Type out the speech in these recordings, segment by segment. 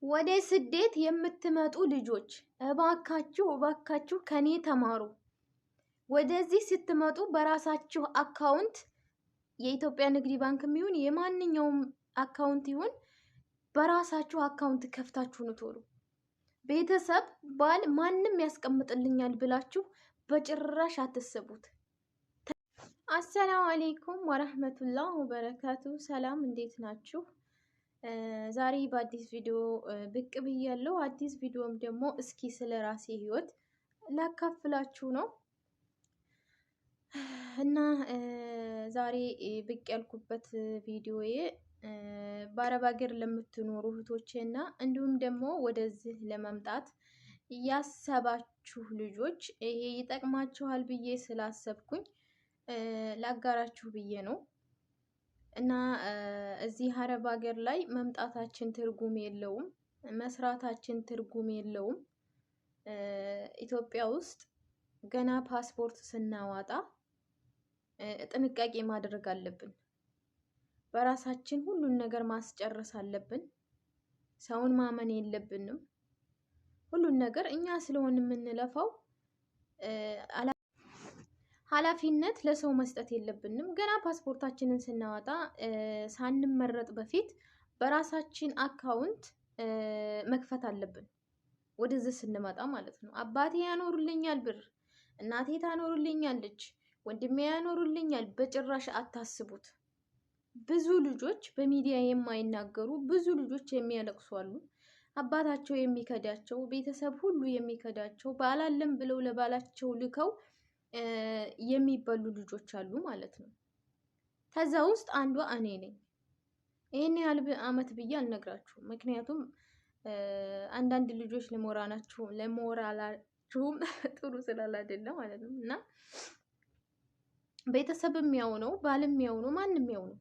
ወደ ስደት የምትመጡ ልጆች እባካችሁ እባካችሁ ከኔ ተማሩ። ወደዚህ ስትመጡ በራሳችሁ account፣ የኢትዮጵያ ንግድ ባንክ ይሁን የማንኛውም account ይሁን፣ በራሳችሁ account ከፍታችሁ ነው ቶሎ። ቤተሰብ፣ ባል፣ ማንም ያስቀምጥልኛል ብላችሁ በጭራሽ አትስቡት። አሰላሙ አሌይኩም ወረህመቱላህ ወበረካቱ። ሰላም፣ እንዴት ናችሁ? ዛሬ በአዲስ ቪዲዮ ብቅ ብያለሁ። አዲስ ቪዲዮም ደግሞ እስኪ ስለ ራሴ ህይወት ላካፍላችሁ ነው እና ዛሬ ብቅ ያልኩበት ቪዲዮዬ በአረብ ሀገር ለምትኖሩ እህቶቼ እና እንዲሁም ደግሞ ወደዚህ ለመምጣት ያሰባችሁ ልጆች ይሄ ይጠቅማችኋል ብዬ ስላሰብኩኝ ላጋራችሁ ብዬ ነው። እና እዚህ አረብ ሀገር ላይ መምጣታችን ትርጉም የለውም፣ መስራታችን ትርጉም የለውም። ኢትዮጵያ ውስጥ ገና ፓስፖርት ስናዋጣ ጥንቃቄ ማድረግ አለብን። በራሳችን ሁሉን ነገር ማስጨረስ አለብን። ሰውን ማመን የለብንም። ሁሉን ነገር እኛ ስለሆን የምንለፋው ኃላፊነት ለሰው መስጠት የለብንም። ገና ፓስፖርታችንን ስናወጣ ሳንመረጥ በፊት በራሳችን account መክፈት አለብን። ወደዚህ ስንመጣ ማለት ነው። አባቴ ያኖሩልኛል ብር፣ እናቴ ታኖሩልኛለች፣ ወንድሜ ያኖሩልኛል፣ በጭራሽ አታስቡት። ብዙ ልጆች በሚዲያ የማይናገሩ፣ ብዙ ልጆች የሚያለቅሱ አሉ። አባታቸው የሚከዳቸው፣ ቤተሰብ ሁሉ የሚከዳቸው፣ ባላለም ብለው ለባላቸው ልከው የሚበሉ ልጆች አሉ ማለት ነው። ከዛ ውስጥ አንዷ እኔ ነኝ። ይህን ያህል አመት ብዬ አልነግራችሁም። ምክንያቱም አንዳንድ ልጆች ለሞራላችሁም ጥሩ ስላላደለ ማለት ነው። እና ቤተሰብም ያው ነው፣ ባልም ያው ነው፣ ማንም ያው ነው።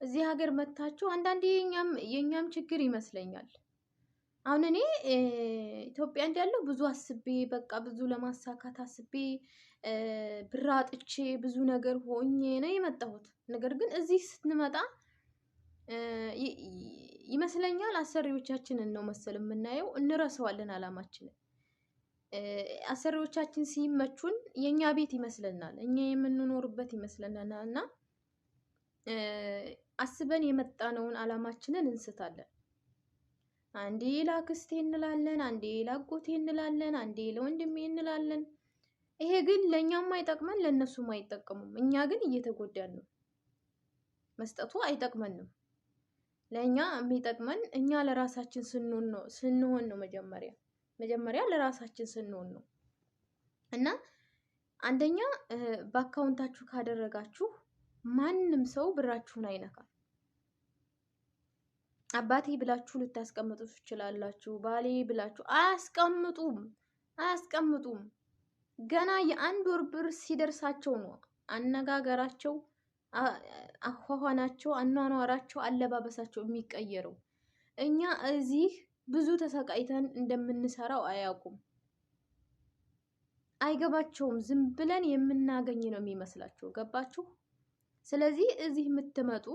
እዚህ ሀገር መታችሁ አንዳንዴ የእኛም ችግር ይመስለኛል። አሁን እኔ ኢትዮጵያ እንዳለው ብዙ አስቤ፣ በቃ ብዙ ለማሳካት አስቤ፣ ብር አጥቼ፣ ብዙ ነገር ሆኜ ነው የመጣሁት። ነገር ግን እዚህ ስንመጣ ይመስለኛል አሰሪዎቻችንን ነው መሰል የምናየው፣ እንረሳዋለን አላማችንን። አሰሪዎቻችን ሲመቹን የእኛ ቤት ይመስለናል፣ እኛ የምንኖርበት ይመስለናል እና አስበን የመጣነውን አላማችንን እንስታለን። አንዴ ለአክስቴ እንላለን፣ አንዴ ለአጎቴ እንላለን፣ አንዴ ለወንድሜ እንላለን። ይሄ ግን ለእኛም አይጠቅመን፣ ለእነሱም አይጠቀሙም። እኛ ግን እየተጎዳን ነው። መስጠቱ አይጠቅመንም። ለእኛ የሚጠቅመን እኛ ለራሳችን ስንሆን ነው። መጀመሪያ መጀመሪያ ለራሳችን ስንሆን ነው። እና አንደኛ በ account ኣችሁ ካደረጋችሁ ማንም ሰው ብራችሁን አይነካም። አባቴ ብላችሁ ልታስቀምጡ ትችላላችሁ። ባሌ ብላችሁ አያስቀምጡም፣ አያስቀምጡም። ገና የአንድ ወር ብር ሲደርሳቸው ነው አነጋገራቸው፣ አኳኋናቸው፣ አኗኗራቸው፣ አለባበሳቸው የሚቀየረው። እኛ እዚህ ብዙ ተሰቃይተን እንደምንሰራው አያውቁም፣ አይገባቸውም። ዝም ብለን የምናገኝ ነው የሚመስላቸው። ገባችሁ? ስለዚህ እዚህ የምትመጡ፣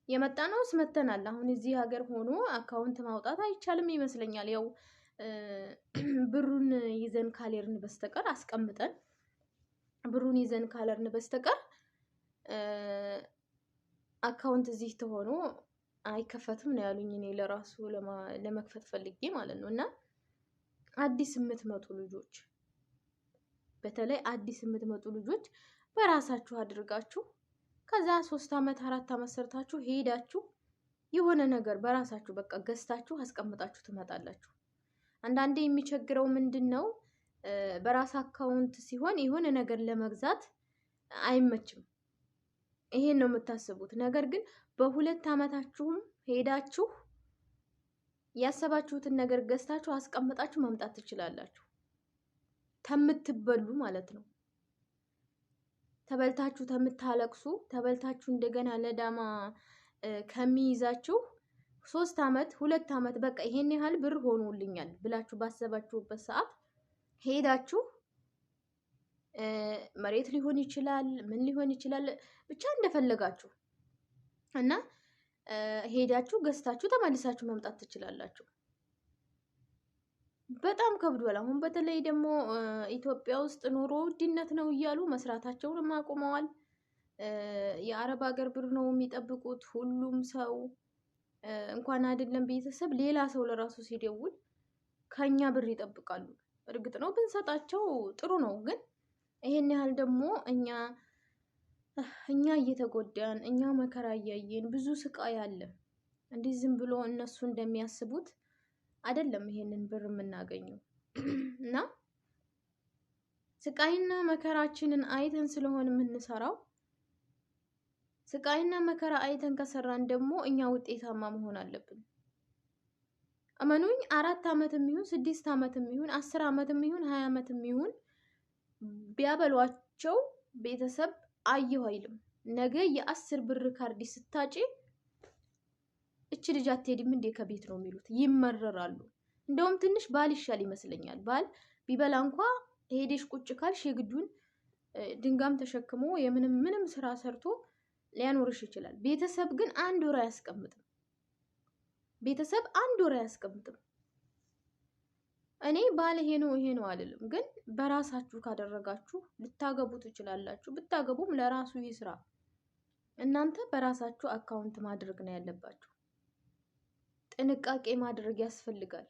የመጣ ነውስ መተናል። አሁን እዚህ ሀገር ሆኖ account ማውጣት አይቻልም ይመስለኛል። ያው ብሩን ይዘን ካልሄድን በስተቀር፣ አስቀምጠን ብሩን ይዘን ካልሄድን በስተቀር account እዚህ ተሆኖ አይከፈትም ነው ያሉኝ። እኔ ለራሱ ለመክፈት ፈልጌ ማለት ነው። እና አዲስ የምትመጡ ልጆች፣ በተለይ አዲስ የምትመጡ ልጆች በራሳችሁ አድርጋችሁ ከዛ 3 አመት 4 አመት ሰርታችሁ ሄዳችሁ የሆነ ነገር በራሳችሁ በቃ ገዝታችሁ አስቀምጣችሁ ትመጣላችሁ። አንዳንዴ የሚቸግረው ምንድን ነው? በራስ account ሲሆን የሆነ ነገር ለመግዛት አይመችም። ይሄን ነው የምታስቡት። ነገር ግን በ2 አመታችሁም ሄዳችሁ ያሰባችሁትን ነገር ገዝታችሁ አስቀምጣችሁ መምጣት ትችላላችሁ። ከምትበሉ ማለት ነው። ተበልታችሁ ከምታለቅሱ፣ ተበልታችሁ እንደገና ለዳማ ከሚይዛችሁ 3 አመት 2 አመት በቃ ይሄን ያህል ብር ሆኖልኛል ብላችሁ ባሰባችሁበት ሰዓት ሄዳችሁ መሬት ሊሆን ይችላል፣ ምን ሊሆን ይችላል፣ ብቻ እንደፈለጋችሁ እና ሄዳችሁ ገዝታችሁ ተመልሳችሁ መምጣት ትችላላችሁ። በጣም ከብዷል። አሁን በተለይ ደግሞ ኢትዮጵያ ውስጥ ኑሮ ውድነት ነው እያሉ መስራታቸውንም አቁመዋል። የአረብ ሀገር ብር ነው የሚጠብቁት ሁሉም ሰው፣ እንኳን አይደለም ቤተሰብ፣ ሌላ ሰው ለራሱ ሲደውል ከኛ ብር ይጠብቃሉ። እርግጥ ነው ብንሰጣቸው ጥሩ ነው፣ ግን ይሄን ያህል ደግሞ እኛ እየተጎዳን፣ እኛ መከራ እያየን፣ ብዙ ስቃይ አለ። እንዲህ ዝም ብሎ እነሱ እንደሚያስቡት አይደለም ይሄንን ብር የምናገኘው። እና ስቃይና መከራችንን አይተን ስለሆነ የምንሰራው፣ ስቃይና መከራ አይተን ከሰራን ደግሞ እኛ ውጤታማ መሆን አለብን። እመኑኝ፣ 4 ዓመትም ይሁን፣ 6 ዓመትም ይሁን፣ 10 ዓመትም ይሁን፣ 20 ዓመትም ይሁን ቢያበሏቸው ቤተሰብ አየሁ አይልም። ነገ የ10 ብር ካርድ ስታጪ እች ልጅ አትሄድም እንዴ ከቤት ነው የሚሉት፣ ይመረራሉ። እንደውም ትንሽ ባል ይሻል ይመስለኛል። ባል ቢበላ እንኳ ሄደሽ ቁጭ ካልሽ የግዱን ድንጋም ተሸክሞ የምንም ምንም ስራ ሰርቶ ሊያኖርሽ ይችላል። ቤተሰብ ግን አንድ ወር አያስቀምጥም። ቤተሰብ አንድ ወር አያስቀምጥም። እኔ ባል ይሄ ነው ይሄ ነው አልልም፣ ግን በራሳችሁ ካደረጋችሁ ልታገቡ ትችላላችሁ። ብታገቡም ለራሱ ይስራ። እናንተ በራሳችሁ account ማድረግ ነው ያለባችሁ። ጥንቃቄ ማድረግ ያስፈልጋል።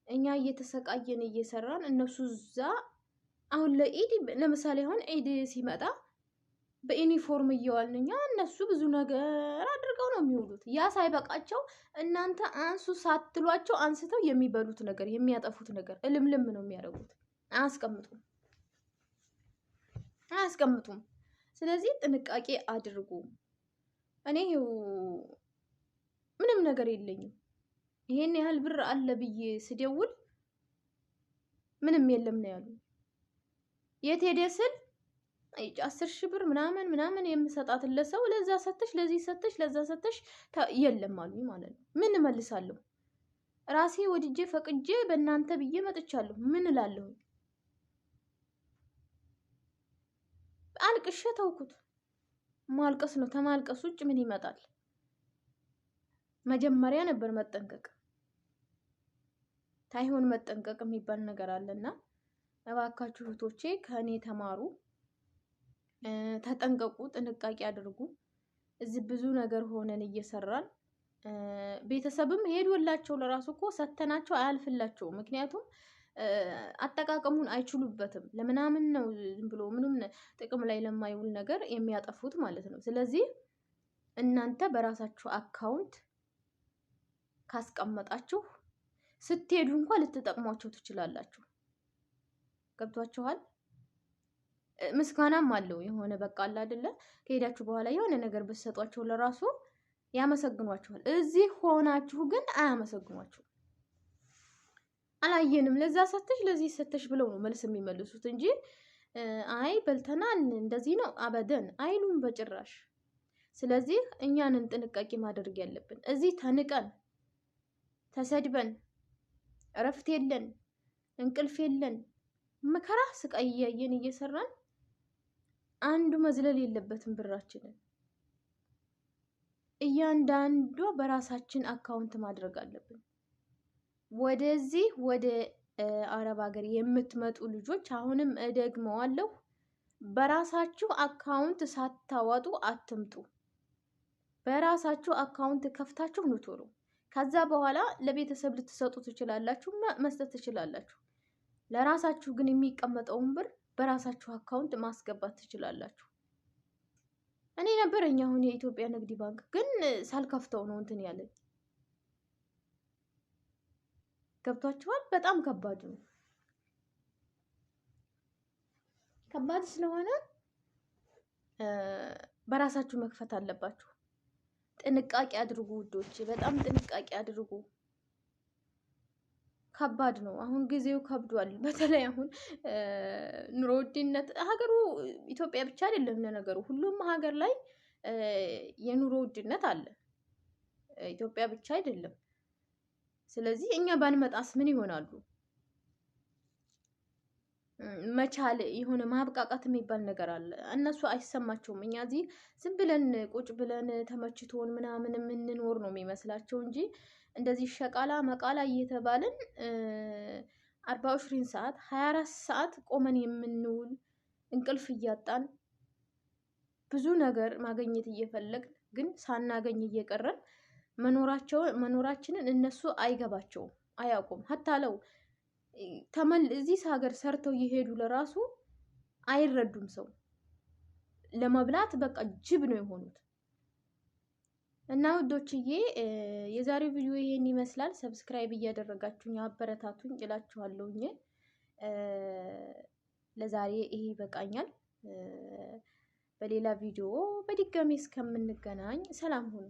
እኛ እየተሰቃየን እየሰራን እነሱ እዛ አሁን ለኢድ ለምሳሌ አሁን ኢድ ሲመጣ በዩኒፎርም እየዋልን እኛ፣ እነሱ ብዙ ነገር አድርገው ነው የሚውሉት። ያ ሳይበቃቸው እናንተ አንሱ ሳትሏቸው አንስተው የሚበሉት ነገር፣ የሚያጠፉት ነገር እልምልም ነው የሚያደርጉት። አያስቀምጡም፣ አያስቀምጡም። ስለዚህ ጥንቃቄ አድርጉ። እኔ ይኸው ምንም ነገር የለኝም። ይሄን ያህል ብር አለ ብዬ ስደውል ምንም የለም ነው ያሉ። የት ሄደ ስል 10,000 ብር ምናምን ምናምን የምሰጣትን ለሰው ለዛ ሰተሽ፣ ለዚህ ሰተሽ፣ ለዛ ሰተሽ የለም አሉኝ ማለት ነው። ምን እመልሳለሁ? ራሴ ወድጄ ፈቅጄ በእናንተ ብዬ መጥቻለሁ። ምን እላለሁ? አልቅሼ ተውኩት። ማልቀስ ነው። ተማልቀስ ውጭ ምን ይመጣል? መጀመሪያ ነበር መጠንቀቅ። ታይሆን መጠንቀቅ የሚባል ነገር አለና እባካችሁ እህቶቼ ከእኔ ተማሩ፣ ተጠንቀቁ፣ ጥንቃቄ አድርጉ። እዚህ ብዙ ነገር ሆነን እየሰራን ቤተሰብም ሄዶላቸው ለራሱ እኮ ሰተናቸው አያልፍላቸውም። ምክንያቱም አጠቃቀሙን አይችሉበትም። ለምናምን ነው ዝም ብሎ ምንም ጥቅም ላይ ለማይውል ነገር የሚያጠፉት ማለት ነው። ስለዚህ እናንተ በራሳችሁ account ካስቀመጣችሁ ስትሄዱ እንኳን ልትጠቅሟቸው ትችላላችሁ። ገብቷችኋል? ምስጋናም አለው፣ የሆነ በቃ አለ አይደለ? ከሄዳችሁ በኋላ የሆነ ነገር ብትሰጧቸው ለራሱ ያመሰግኗችኋል። እዚህ ሆናችሁ ግን አያመሰግኗችሁም። አላየንም፣ ለዛ ሰተሽ ለዚህ ሰተሽ ብለው ነው መልስ የሚመልሱት እንጂ አይ በልተናል እንደዚህ ነው አበደን አይሉም በጭራሽ። ስለዚህ እኛንን ጥንቃቄ ማድረግ ያለብን። እዚህ ተንቀን፣ ተሰድበን፣ እረፍት የለን፣ እንቅልፍ የለን፣ መከራ ስቃይ እያየን እየሰራን አንዱ መዝለል የለበትም ብራችንን። እያንዳንዷ በራሳችን account ማድረግ አለብን። ወደዚህ ወደ አረብ ሀገር የምትመጡ ልጆች አሁንም እደግመዋለሁ፣ በራሳችሁ account ሳታወጡ አትምጡ። በራሳችሁ account ከፍታችሁ ኑ ቶሎ። ከዛ በኋላ ለቤተሰብ ልትሰጡ ትችላላችሁ፣ መስጠት ትችላላችሁ። ለራሳችሁ ግን የሚቀመጠውን ብር በራሳችሁ account ማስገባት ትችላላችሁ። እኔ ነበረኝ አሁን የኢትዮጵያ ንግድ ባንክ፣ ግን ሳልከፍተው ነው እንትን ያለኝ። ገብቷችኋል? በጣም ከባድ ነው። ከባድ ስለሆነ በራሳችሁ መክፈት አለባችሁ። ጥንቃቄ አድርጉ ውዶች፣ በጣም ጥንቃቄ አድርጉ። ከባድ ነው። አሁን ጊዜው ከብዷል። በተለይ አሁን ኑሮ ውድነት ሀገሩ ኢትዮጵያ ብቻ አይደለም ለነገሩ፣ ሁሉም ሀገር ላይ የኑሮ ውድነት አለ። ኢትዮጵያ ብቻ አይደለም። ስለዚህ እኛ ባንመጣስ ምን ይሆናሉ? መቻል የሆነ ማብቃቃት የሚባል ነገር አለ። እነሱ አይሰማቸውም። እኛ እዚህ ዝም ብለን ቁጭ ብለን ተመችቶን ምናምን የምንኖር ነው የሚመስላቸው እንጂ እንደዚህ ሸቃላ መቃላ እየተባልን 24 ሰዓት 24 ሰዓት ቆመን የምንውል፣ እንቅልፍ እያጣን፣ ብዙ ነገር ማግኘት እየፈለግን ግን ሳናገኝ እየቀረን መኖራችንን እነሱ አይገባቸውም፣ አያውቁም። ሀታለው እዚህ ሀገር ሰርተው እየሄዱ ለራሱ አይረዱም። ሰው ለመብላት በቃ ጅብ ነው የሆኑት። እና ውዶችዬ የዛሬው ቪዲዮ ይሄን ይመስላል። Subscribe እያደረጋችሁኝ አበረታቱኝ እላችኋለሁኝ። ለዛሬ ይሄ ይበቃኛል። በሌላ ቪዲዮ በድጋሚ እስከምንገናኝ ሰላም ሁኑ።